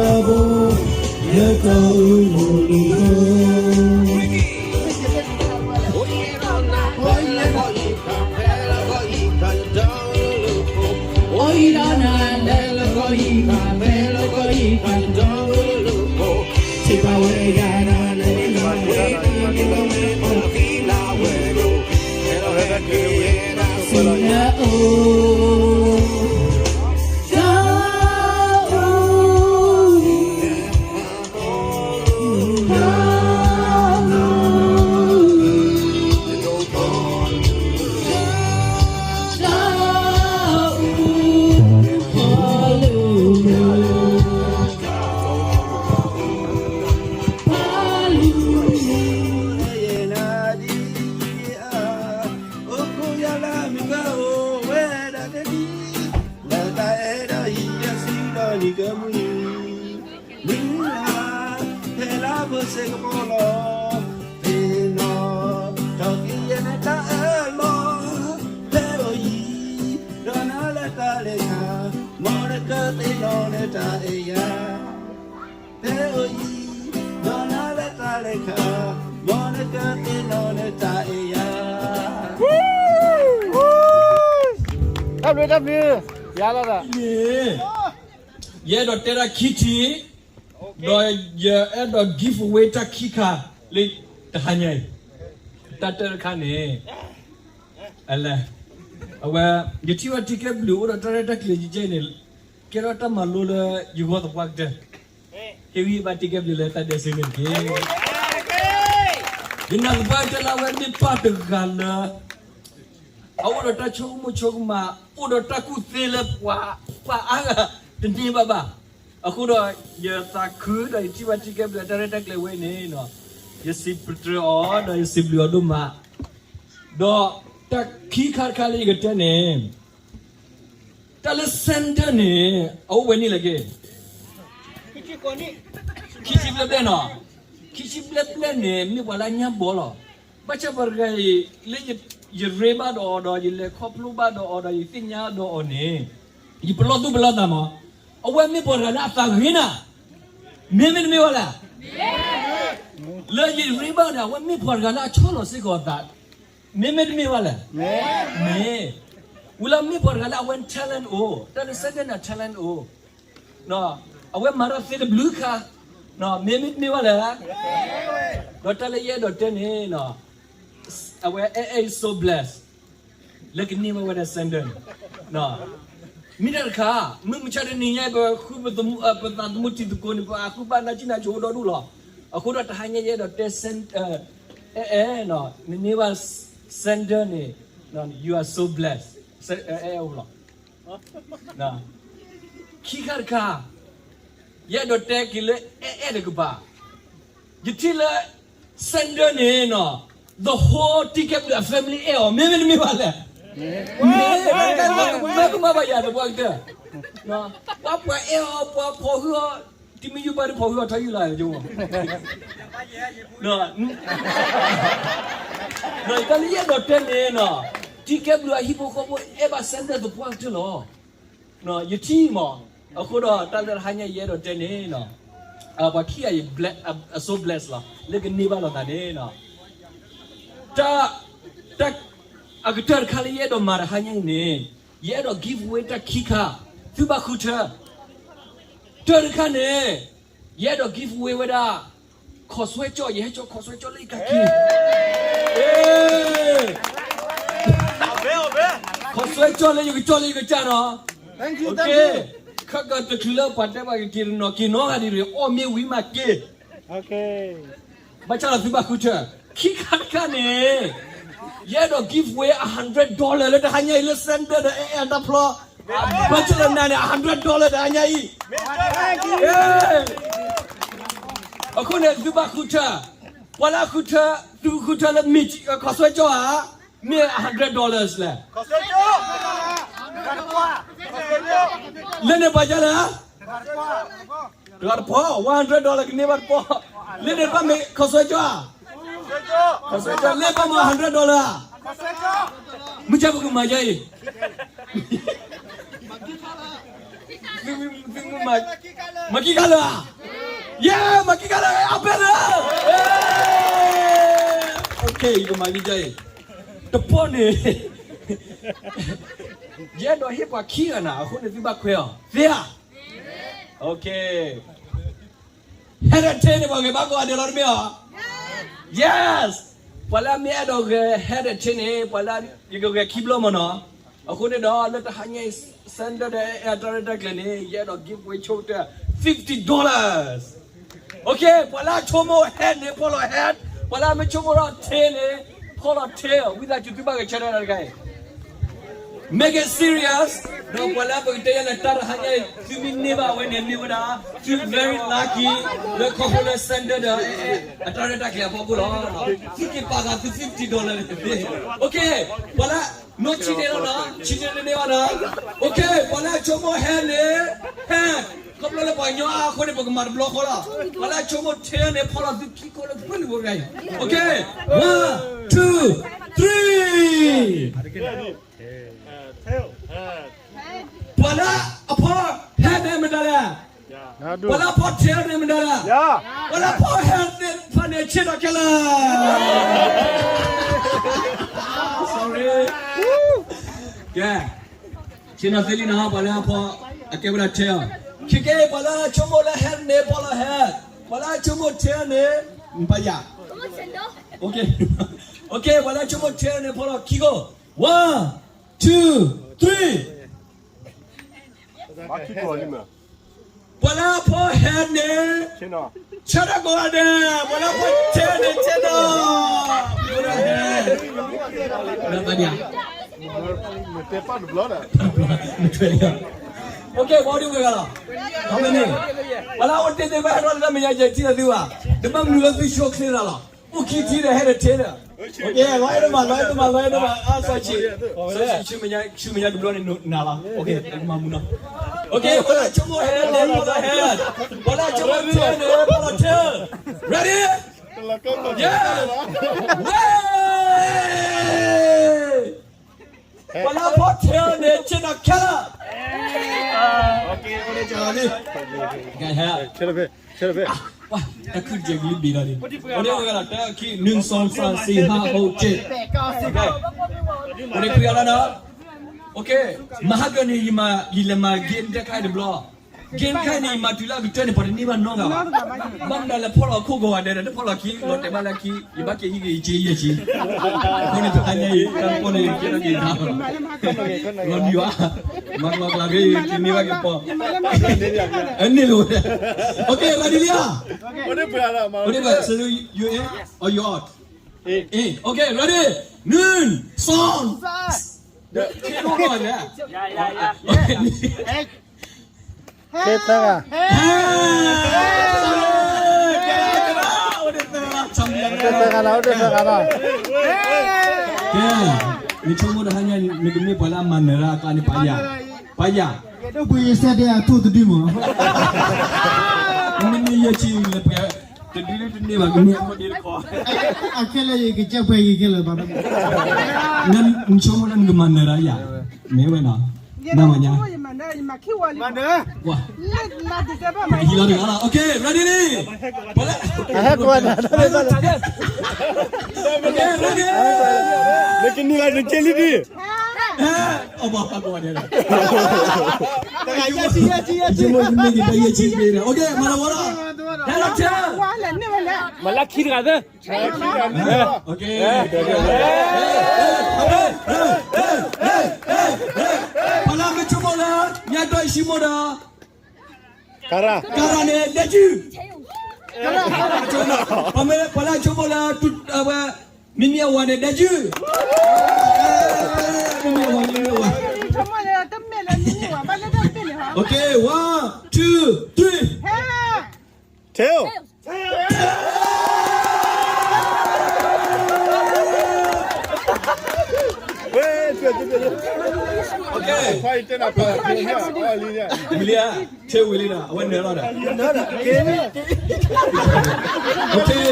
်ကိးဂၤဒဲးနီၤ. တၢ်အဲၣ်ယၤ, ဖဲအိၣ်ယံၤ, ဒီးနၤလၢတၢ်လဲၤခါ, မ်နကသ့ၣ်နီၣ်နတၢ်အဲၣ်ယၤ. တၢ်ဘျုးတၢ်ဘျုး, ယၤလီၤဒီး, ယအဲၣ်ဒိးတဲတၢ်ခံထံၣ်, ဒီးယအဲၣ်ဒိး give away တၢ်ခံခါလၢတဟါညါအံၤ, တၢ်တၢတခါန့ၣ်, အလဲ, အဝဲ, ယထံၣ်ဘၣ်တံၤကဲဘျုးအိၣ်ဒီးတၢ်ရဲၣ်တၢ်ကျဲၤယကဲန့ၣ်, ကဲထီၣ်တၢ်မၤလိလၢယဂီၢ်သပှၢ်ကတၢၢ်, ဟ့ၣ်ဂံၢ်ဘါတံၤကဲဘျုးလၢတၢ်ဒဲးစ့န့ၣ်တက့ၢ်. ယနာ်သပှၢ်ကတၢၢ်လၢအဝဲမ့ၢ်ပၢ်တဂၤလၢ အအိၣ်ဒီးတၢ်ဆိကမိၣ်ဆိကမး, အိၣ်ဒီးတၢ်ကူၣ်သ့လၢပှၤ, ပှၤအါဂၤတန့ၢ်ဘၣ်ဘၣ်. အဃိဒီးယသးခုဒီးယထံၣ်ဘၣ်တံၤကဲဘျုးတၢ်ရဲၣ်တၢ်ကျဲၤဝဲန့ၣ်, ယစံးပတြၢၤအီၤဒီးယစံးဘျုးအီၤဒိၣ်မး, ဒီးတၢ်ခံခါတခါလၢယကတဲန့ၣ်, တၢ်လၢ sender န့ၣ်, အအိၣ်ဝဲန့ၣ်လဲၣ်က့ၤ, ခံဆံဘျဲၣ်ဘျဲၣ်နီၤ, ခံဆံဘျဲၣ်ဘျဲၣ်န့ၣ် မ့ၢ်ပှၤလၢအညါဘီလီၤ. ဘၣ်ဆၣ်ပှၤတဂၤအံၤ, လၢယရ့ဘၣ်ဒီးအီၤဒီးယလဲၤခီဖျိဘၣ်ဒီးအီၤဒီးယသ့ၣ်ညါဒီးအီၤန့ၣ်, ယပလီၢ်သူၣ်ပလီၢ်သးမး, အဝဲမ့ၢ်ပှၤတဂၤလၢအသးဂ့ၤနၤ, မ့မ့ၢ်တမ့ၢ်ဝဲလဲၣ်, လၢယရ့ဘၣ်န့ၣ် အဝဲမ့ၢ်ပှၤတဂၤလၢအဆီၣ်လီၤစ့ၢ်ကီးအသး, မ့မ့ၢ်တမ့ၢ်ဝဲလဲၣ်, မ့ၢ်, ဝံၤလၢမ့ၢ်ပှၤတဂၤလၢအဝဲ talent အိၣ်, တၢ်လၢ sender န့ၣ် talent အိၣ်, အဝဲမၤတၢ်သ့တဘျုးခါ, မ့မ့ၢ်တမ့ၢ်ဝဲလဲၣ်, ဒီးတၢ်လၢယအဲၣ်ဒိးတဲန့ၣ်, အဝဲ အဲအဲ is so blessed လၢကန့ၢ်ဘၣ်ဝဲဒၣ် sender န့ၣ်, မ့ၢ်တၢ်တခါ, မုၢ်မဆါတနံၤညါ ပဃုပသးသမူတံၤသကိးန့ၣ် ပှၤဃုဘၣ်နၢ်ကံနၢ်ကၠိအိၣ်ဒီဒူၣ်လီၤ. အဃိဒီးတဟါညါယအဲၣ်ဒိးတဲ အဲအဲ, နန့ၢ်ဘၣ် sender န့ၣ်, you are so blessed, အဲအဲအိၣ်လီၤ. ခံခါတခါ, ယအဲၣ်ဒိးတဲက့ၤလၢအဲအဲတကပၤ, ယထံၣ်လၢ sender န့ၣ်, the whole တံၤကဲဘျုးအ family အဲၣ်အီၤ, မ့မ့ၢ်တမ့ၢ်ဘၣ်လဲၣ်, မ့ၢ်, မ့ၢ်ကမၣ်ဘၣ်ယၤသပှၢ်ကတၢၢ်, ပှၤပှၤအဲၣ်အီၤ ပှၤဖီၣ်ဟုအီၤ, တမ့ၢ်ယုၢ်ပှၤတဖီၣ်ဟုအီၤထီၣ်ယုၢ်လီၤ, တၢ်လၢယအဲၣ်ဒိးတဲန့ၣ်, တံၤကဲဘျုးအဟံၣ်ဖိဃီဖိအဲၣ်ဘၣ် sender သပှၢ်ကတၢၢ်လီၤ. ယထံၣ်မး, အဃိဒီးတၢ်လၢတဟါညါယအဲၣ်ဒိးတဲန့ၣ်, ပှၤခံဂၤအံၤ အ so blessed လီၤ လၢကန့ၢ်ဘၣ်လိာ်သးန့ၣ်, တၢ်, တၢ်, အကတၢၢ်တခါလၢယအဲၣ်ဒိးမၤတဟါညါအံၤန့ၣ်, ယအဲၣ်ဒိး give away တၢ်ခံခါ, သုဘၣ်ဃုထၢ, တၢ်တခါန့ၣ်, ယအဲၣ်ဒိး give away ဝဲဒၣ် ခီၣ်ဆွဲကၠီၣ်, ယဟဲကၠီၣ်ခီၣ်ဆွဲကၠီၣ်လၢယကၢ်ခံ, ခီၣ်ဆွဲကၠီၣ်လၢယကကၠီၣ်လၢယကစၢ်နီၤ, ခဲကတချုးလၢပှၤတဲပှၤကက့ၤတနီၤက့ၤနီတဂၤဒ်န့ၣ် အီၣ်မ့ၢ်ဝံၤမးက့ၤ, ဘၣ်ဆၣ်ဒီးသုဘၣ်ဃုထၢ, ခံခါတခါန့ၣ်, ယအဲၣ်ဒိး give away a hundred dollar လၢတဟါညါအံၤလၢ sender ဒီးအဲအဲအတၢ်ဖျီ, ဘၣ်ဆၣ်ဒီးနၤန့ၣ် a hundred dollar တဟါညါအံၤ, အဃိန့ၣ်သုဘၣ်ဃုထၢ, ပှၤလၢအဃုထၢ, သုဃုထၢလၢမ့ၢ်ခီၣ်ဆွဲကၠီၣ်ဧါ, မ့ၢ် a hundred dollars လဲၣ်, လၢန့ၣ်ပှၤကလဲၣ်, တဂၤတပီၢ်, one hundred dollar ကန့ၢ်ဘၣ်တပီၢ်, လၢန့ၣ်ဘၣ်မ့ၢ်ခီၣ်ဆွဲကၠီၣ်ဧါ, ခီၣ်ဆွဲကၠီၣ်လၢဘၣ်မ့ၢ် a hundred dollar ဧါ, မုၢ်ဆါပကမၤယဲအံၤ, မၤခံခါလၢာ်, ယဲ, မၤခံခါလၢာ်, အဘဲလၢာ်, ယကမၤခံခါအံၤ, တပီၢ်န့ၣ်, ယအဲၣ်ဒိးဟ့ၣ်ပှၤခံဂၤနၤ အဃိန့ၣ်သုဘၣ်ခွဲးအီၤ, သ့ဧါ, ဟဲဒၣ်ထဲန့ၣ် ပှၤဂဲၤဘၣ်ကိးဂၤဒဲးလီၤတမ့ၢ်ဧါ, yes, ပှၤလၢအမ့ၢ်အဲၣ်ဒိးဂဲၤဟဲဒၣ်ထဲန့ၣ် ပှၤလၢယကဂဲၤခံဘျီမ့ၢ်နီၤ, အဃိန့ၣ်ဒီးလၢတဟါညါအံၤ sender ဒီးအဲအဲအတၢ်ရဲၣ်တၢ်ကျဲၤန့ၣ် ယအဲၣ်ဒိး give away ဆိကတၢၢ် fifty dollars, ပှၤလၢအဆိကမိၣ်ဟဲန့ၣ် ဖီၣ်လီၤဟဲ, ပှၤလၢအမ့ၢ်ဆိကမိၣ်ထီၣ်ထဲန့ၣ်, ဖီၣ်လီၤထဲ, ဝံသးစူၤသုဘၣ်ဂဲၤဆၢထၢၣ်တၢ်တခါအံၤ make it serious, ဒီးပှၤလၢပကတဲယဲလၢတၢ်တဟါညါအံၤ သုမ့ၢ်န့ၢ်ဘၣ်ဝဲန့ၣ် မ့ၢ်ဝဲဒၣ်, သု very lucky, လၢခီဖျိလၢ sender ဒီး အတၢ်ရဲၣ်တၢ်ကျဲၤအဖီခိၣ်လီၤ, သုက့ၤပာ်ဃာ်သု fifty dollar န့ၣ်, ပှၤလၢ နီၢ်ဆံးန့ၣ်လီၤနီၤ, ဆံးန့ၣ်န့ၣ်ဘၣ်နီၤ, ပှၤလၢအဆိကမိၣ်ဟဲန့ၣ်, ဟဲ, ခီဖျိလၢပှၤကညီအါအဃိန့ၣ် ပကမၤတဘျီဃီလီၤ, ပှၤလၢအဆိကမိၣ်ထဲန့ၣ် ဖီၣ်လီၤသုခံခိၣ်လၢသုပှၢ်န့ၣ်ပူၤတဂၤအံၤ, one, two, three, ပှၤလၢအဖီၣ်ဟဲန့ၣ်မတၤလဲၣ် ပှၤလၢအဖီထဲန့ၣ်မနုၤလဲၣ်, ပှၤလၢအဖီဟဲန့ၣ်ဖီန့ၣ်ဆ့ၣ်နီၤခဲလၢာ်. Sorry. ကဲ, ဆ့ၣ်နီၤသ့လံနီၤ, ပှၤလၢအဖီအကဲဝဲဒၣ်ထဲအီၤ. ခဲကဲ ပှၤလၢအဆိကမိၣ်လၢဟဲန့ၣ်ဖီလီၤဟဲ, ပှၤလၢအဆိကမိၣ်ထဲန့ၣ်, ပယၤ. Okay, ပှၤလၢအဆိကမိၣ်ထဲန့ၣ်ဖီလီၤခံခိၣ်. One, two, three. ပှၤလၢအဖီဟဲန့ၣ်, ဆၢထၢၣ်ကိးဂၤဒဲး, ပှၤလၢအဖီထဲန့ၣ်ဆ့ၣ်နီၤ, ပှၤလၢဟဲ, ပှၤလၢအဖီ, နတဲပၢ်တဘျီဒီး, နထွဲလီၤ. Okay, ပှၤအိၣ်ဒံးဝဲဂၤလီၤ. ပှၤလၢအအိၣ်တ့ၢ်သ့ၣ်တဖၣ်ဟဲထီၣ်လၢတၢ်မဲာ်ညါယဲၢ်ထံၣ်လၢသုဘၣ်, တဘၣ်မနုၤလၢသုဆိချ့သးလီၤ. အိၣ်ခံထံၣ်ဒီးဟဲဒီးထဲဒီး, လီၤအဲၣ်ဒိၣ်မး, လီၤအဲၣ်ဒိၣ်မး, လီၤအဲၣ်ဒိၣ်မး, အါ စီဆှံ, ဆှံမဲာ်ညါတဘျီန့ၣ်နၤလီၤ. Okay, မၤမူနီၤ. Okay, ပှၤလၢအဆိကမိၣ်ဟဲန့ၣ်ဖီလီၤထဲ, ပှၤလၢအဆိကမိၣ်ထဲန့ၣ်ဖီလီၤထဲ. Ready? Yeah. ဝဲ, ပှၤလၢအဖီထဲန့ၣ်ဆ့ၣ်နီၤခဲလၢာ်. ကဲ, တၢ်ခုၣ်တကဲးကလံၤဘ့ၣ်လီၤန့ၣ်, အိၣ်ဒံးဝဲဂၤလီၤ, တၢ်ခံ, နွံ, စီ, သၢ, ဆံ, ဟး, ဟိး, က့, အိၣ်ဒံးခွံဂၤလီၤနီၤ. Okay, မဟါကၢန့ၣ် ယလဲၤမၤ game တခါအံၤတဘျီ, game တခါအံၤန့ၣ် ယမၤတုၤလၢအကတၢၢ်န့ၣ် ပှၤတန့ၢ်ဘၣ်နီတဂၤဘၣ်. ဘၣ်မနုၤလဲၣ်, ဖီၣ်လီၤခိၣ်ကိးဂၤဒဲးဒီး တဖီၣ်လီၤခံ, လီၤတဲာ်ဘၣ်လၢခံ, ယဘၣ်က့ၤဟံးက့ၤယစ့ယဲၢ်ဆံ, အဃိန့ၣ် တဟါညါအံၤ တၢ်ကီန့ၣ် ကဲထီၣ်က့ၤတၢ် လီၤနံၤဘၣ်, မၤကျီကျါက့ၤ ကန့ၢ်ဘၣ်က့ၤပီၤ, အန့ၣ်လိၤ, okay, ready လံဧါ, အိၣ်ဒံးဝဲ, so you in or you out? In, okay, ready, နွံ, စီ, ဒီး ခဲဒိၣ်လီၤလဲၣ်, ခဲသၢဂၤ, အိၣ်ဒံးသၢဂၤလီၤ, အိၣ်ဒံးသၢဂၤလီၤ. ကဲ, နဆိကမိၣ်တဟါညါ နကမ့ၢ်ပှၤလၢအမၤနၢၤတၢ်အကျါန့ၣ် ပယၤ, ပယၤ, ဒ်ပှၤယစဲဒၣ်အထူၣ်တဒုမး, မ့မ့ၢ်ယဲၢ်ဆံလၢပှဲၤ, တဒုတန့ၢ်ဘၣ် ကမ့ၢ်အခိၣ်ဒ့တခီ, အခဲလၢာ်ယကစၢ်ပှဲၤဂ့ၤခဲလၢာ်ဘၣ်, နဆိကမိၣ်လၢနကမၤနၢၤတၢ်ယၤ, မ့ၢ်ဝဲနီၤ, နမၤညါ, ဟံးလီၤတဂၤလီၤ, okay, ready လံ, ပှၤလၢ, okay, ready, နကနံၣ်လီၤနကဲလံဒံး, အဘၣ်ပှၤကိးဂၤဒဲးလီၤ, ယဆိကမိၣ်ယမ့ၢ်က့ၤတၢ်ယဲၢ်ဆံဘ့ၣ်ဒီး, okay, မၤလီၤဝဲလီၤ, ဟဲလီၤထဲ, မၤလၢခံတဂၤသၢ, okay, ပှၤလၢမ့ၢ်ဆိကမိၣ်လၢ ညါတီၢ်ယဆိကမိၣ်ဒီး ကရၢန့ၣ် ဒဲကၠူၢ်, ပှၤလၢဆိကမိၣ်လၢ ဝဲ, မ့မ့ၢ်အဝၤန့ၣ် ဒဲကၠူၢ်, မ့မ့ၢ်အဝၤ, မ့မ့ၢ်အဝၤ, okay, one, two, three, ထဲ, okay, ဝံၤလံဧါ, ထဲဝံၤလံဒီး အဝဲနၢၤလီၤဒီး, okay,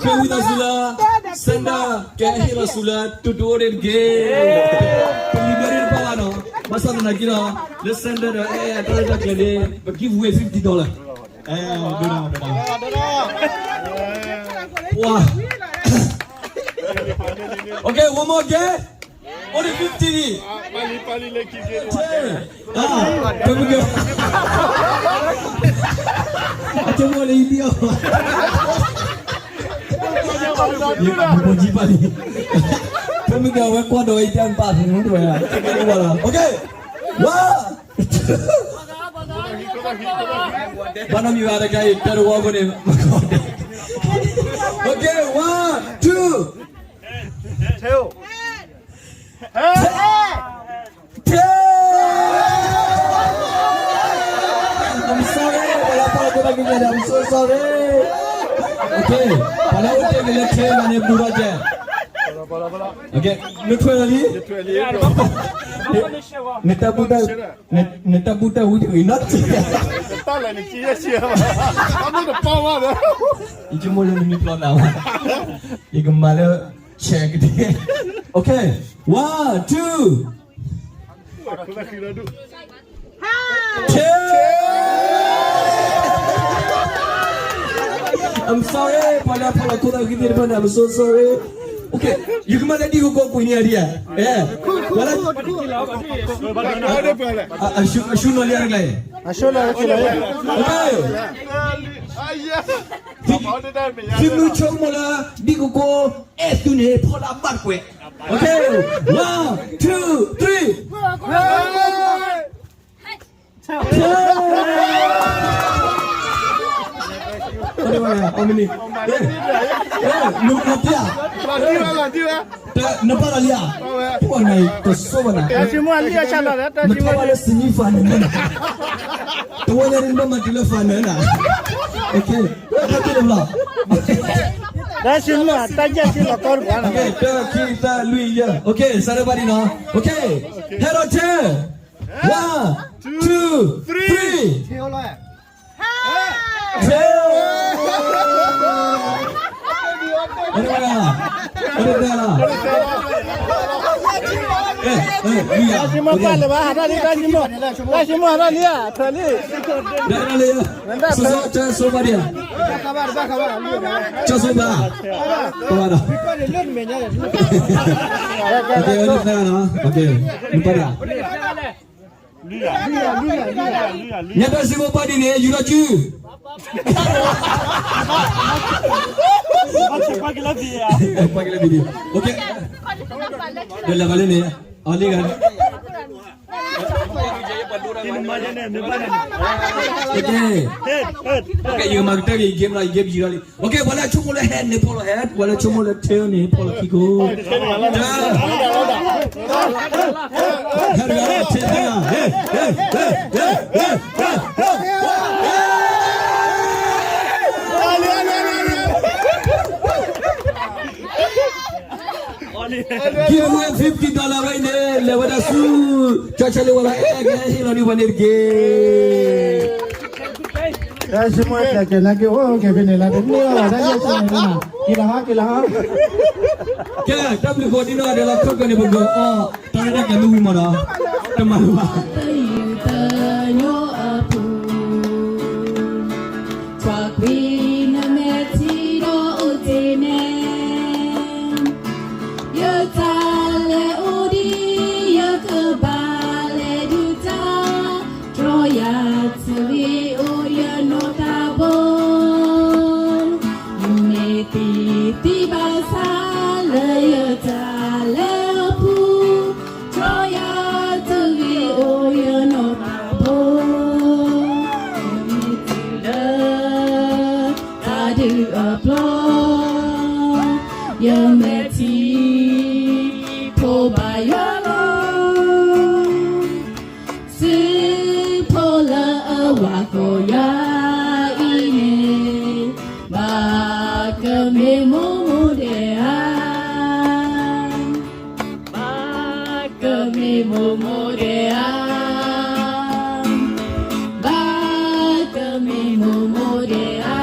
ပဃ့ဝံသးစူၤလၢ Santa ကဟ့ၣ်လီၤစူၤလၢ တူၢ်တူၢ်အိၣ်ဒံးတက့ၢ်, ပလံၤဘျၢဒံးတပာ်ဘၣ်နီၤ, ဘၣ်ဆၣ်သနာ်က့ဒီး လၢ Santa ဒီး အဲ တၢ်ရဲၣ်တၢ်ကျဲၤန့ၣ် ပ give away fifty dollar, အဲ, ဒိၣ်ဒိၣ်, ပှၤ, okay, one more game, အိၣ်ဒံး fifty လံ, ပမ့ၢ်က, အဆိကမိၣ်လၢယဒ်အီၤ, ယမၤကီၢ်ကံပာ်လံ, ပမ့ၢ်ကဝဲကွၢ်ဒီး ယတၢ်ပာ်ဖဲမုၢ်တဝဲ, okay, one, two, ဘၣ်နီတမံၤဘၣ်တခါအံၤ တၢ်တဝီဖိန့ၣ်, okay, one, two, ထဲ, I'm sorry, ပှၤလၢဖီၣ်လီၤခိၣ်တၢ်ကံၢ်ညါဒီး I'm so sorry, okay, ပှၤလၢအိၣ်တ့ၢ်က့ၤလၢထဲမးန့ၣ် ဘူးထီၣ်ကဲ, okay, နထွဲလီၤလံ, နတၢ်ဘူၣ်တၢ်, နတၢ်ဘူၣ်တၢ်ဝံတဂ့ၤနီတစဲး, ယဆိကမိၣ်လၢနမ့ၢ်ပျီနၤဘၣ်, ယကမၤလၢ ဆဲးကဒ့, okay, one, two, ထဲ I'm sorry, ပှၤလၢအဖီၣ်လီၤခိၣ်သၣ်ဂံၢ်သ့ၣ်တဖၣ်န့ၣ် I'm so sorry. Okay, ယကမၤလၢဒံၣ်ကကိးကွံာ်န့ၢ်အဒံးဧါ, အဲ, ပှၤလၢ, အ, အရှုံး, အရှုံးနီၢ်လံအါတကျါအံၤ, အရှုံးနီၢ်လံ, သုမုၢ်ဆိကမိၣ်လၢ ဒံၣ်ကကိးအဲၣ်သုန့ၣ် ဖီၣ်လၢအဘၣ်တကွဲး, okay, one, two, three. နဘၣ်လီၤလံဧါ, ပှၤန့ၣ်တဆိဘၣ်နၤ, နထီၣ်ဘၣ်လၢစနံဖးန့ၣ်, တဝဲန့ၣ်နဘၣ်မၤတုၤလၢဖးန့ၣ်နၤ, okay, တၢ်စံမုၢ်အတၢ်ယဲၢ်စံလီၤကီတပှၤန့ၣ်, တၢ်ခံသၢလွံၢ်ယဲၢ်, okay, စးထီၣ်ဘၣ်ဒံးနီၤ, okay, ဟဲဒီးထဲ One, two, three. တၢ်စံမုၢ်ပာ်လၢၤဘၣ်, ဟးထီၣ်လံ, တၢ်စံမုၢ်, တၢ်စံမုၢ်ဟးထီၣ်လံ, ဟးထီၣ်လံ, တၢ်ဆိဘၣ်ဒံး, တၢ်ဆိဘၣ်, ပဝဲဒီး, နပာ်ဒံး ညါတၢ်စံမုၢ်ပာ်ဒံးန့ၣ် ယူၤထီၣ်စု ပှၤကလၢဘံဒံး, okay, ဒီးလဲၤဘၣ်လၢန့ၣ်, အီၤလံဂၤ, okay, ယကမၤကတၢၢ်က့ၤ ယ game လီၤ, ယ game ယံၤထီၣ်လံ, okay, ပှၤလၢအဆိကမိၣ်လၢ head န့ၣ် ဖီၣ်လီၤ head, ပှၤလၢဆိကမိၣ်လၢ tail န့ၣ် ဖီၣ်လီၤခံခိၣ်, တၢ် Give away fifty dollar ဝဲအံၤန့ၣ် လဲၤဝဲဒၣ်ဆူ ကၠီဆၢလ့ဝဲလီၤ, အဲၣ်ကဟ့ၣ်လီၤဒံးပှၤန့ၣ်တက့ၢ်. တၢ်စံမုၢ်တဲကဲနာ်က့ၤအိၣ်ကဲဖဲန့ၣ်လီၤ, တမ့ၢ်အီၤဘၣ်, တၢ်ယဲၢ်စံန့ၣ်, က့ၤလီၤဟီ, က့ၤလီၤဟီ, ကဲ, တၢ်ဘျုးကိးဒံနီၢ်ဂၤဒဲးလီၤ, ခီၣ်ကၢန့ၣ် ပကအီၣ်တၢ်ရဲၣ်တၢ်ကျဲၤမ့ၢ်ဝံၤမးဒီး, တမၤလၢၤဘၣ်. တယုၢ်တညိအပူၤ, ကွၢ်ကွံာ်နမဲာ်ထံဒီးအိၣ်တ့ၢ်န့ၣ်, ယတၢ်လဲၤအိၣ်ဒံး ယကဘၣ်လဲၤဒုးတၢ်, တြီယၤတဂ့ၤအိၣ်ယနီၢ်တၢ်ဘီ, ယမ့ၢ်သံသံဘၣ်ဆၣ်လၢယတၢ်လဲၤအပူၤ, တြီယၤတဂ့ၤအိၣ်ယနီၢ်တၢ်ဘီ, မ့ၢ်တုၤလၢ တၢ်ဒုးအပျီ, ယမဲာ်ထံ ဖိဘၣ်ယွၤလီၤ, စုဖိလၢအဝၤကိးယၤအံၤန့ၣ်, ဘၣ်ကမ့ၢ်မိၢ်မိၢ်ဒဲးဧါ. ဘၣ်ကမ့ၢ်မိၢ်မိၢ်ဒဲးဧါ, ဘၣ်ကမ့ၢ်မိၢ်မိၢ်ဒဲးဧါ,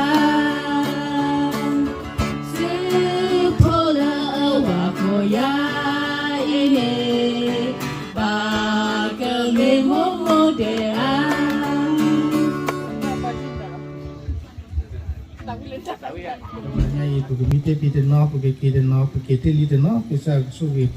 စုဖိလၢအဝၤကိးယၤအံၤန့ၣ်, ဘၣ်ကမ့ၢ်မိၢ်မိၢ်ဒဲးဧါ. တနံၤညါအံၤ ပကမံတ့ၢ်ဖံးတနီၤ, ပကက့ၤတနီၤ, ပက့ၤတ့ၢ်လံတနီၤ, ကစၢ်ကဆိၣ်ဂ့ၤ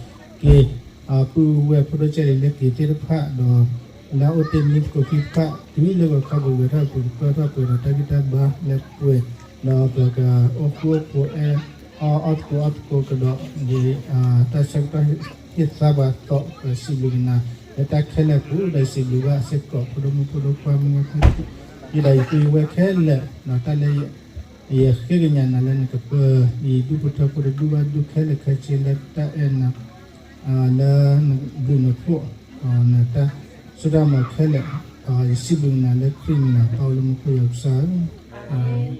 က့ၤ ပုၢ်ဝဲၢ်ဖိဒိၣ်ကဲလံလၢက့ၤသ့ၣ်တဖၣ်ဒီး လၢအအိၣ်တ့ၢ်မံသကိးခံတဖၣ် တုၤလၢဂီၤခီပဂဲၤထီၣ်ပကပၢထီၣ်ပှဲၤဒီးတၢ်ဂံၢ်တၢ်ဘါလၢပှဲၤ, ဒီးပကအိၣ်ဃူအိၣ်ဖိး အဲၣ်အီၣ်အီသကိးအီသကိးကဒီး, တၢ်ဆၢကတီၢ်ဟ့ၣ်သါပှၤသီး ပစံးဘျုးကနၤ လၢတၢ်ခဲလၢာ်ပူၤ ဒီးစံးဘျုးဘၣ်စ့ၢ်ကီးဖိဒိၣ်မုၣ်ဖိဒိၣ်ခွါမုၢ်ဂၢ်ဖါတံၢ် ယဒီးယပုၢ်ယဝဲၢ်ခဲလၢာ်, တၢ်လၢ ယဃ့ကညးနၤလၢနကပၢၤ ယဒူၣ်ဖိထၢဖိတဒူၣ်ဘၣ်ဒူၣ်ခဲလၢာ်ခဲဆ့လၢတၢ်အဲၣ်နၤ လၢနဘျုးနဖှိၣ် နတၢ်စိတၢ်ကမီၤခဲလၢာ်, ယစံးဘျုးနၤလၢခရံာ်နံၤလီၤ ပၢ်လၢမူခိၣ်ယွၤကစၢ်ဧၢ, အၤမ့ၣ်.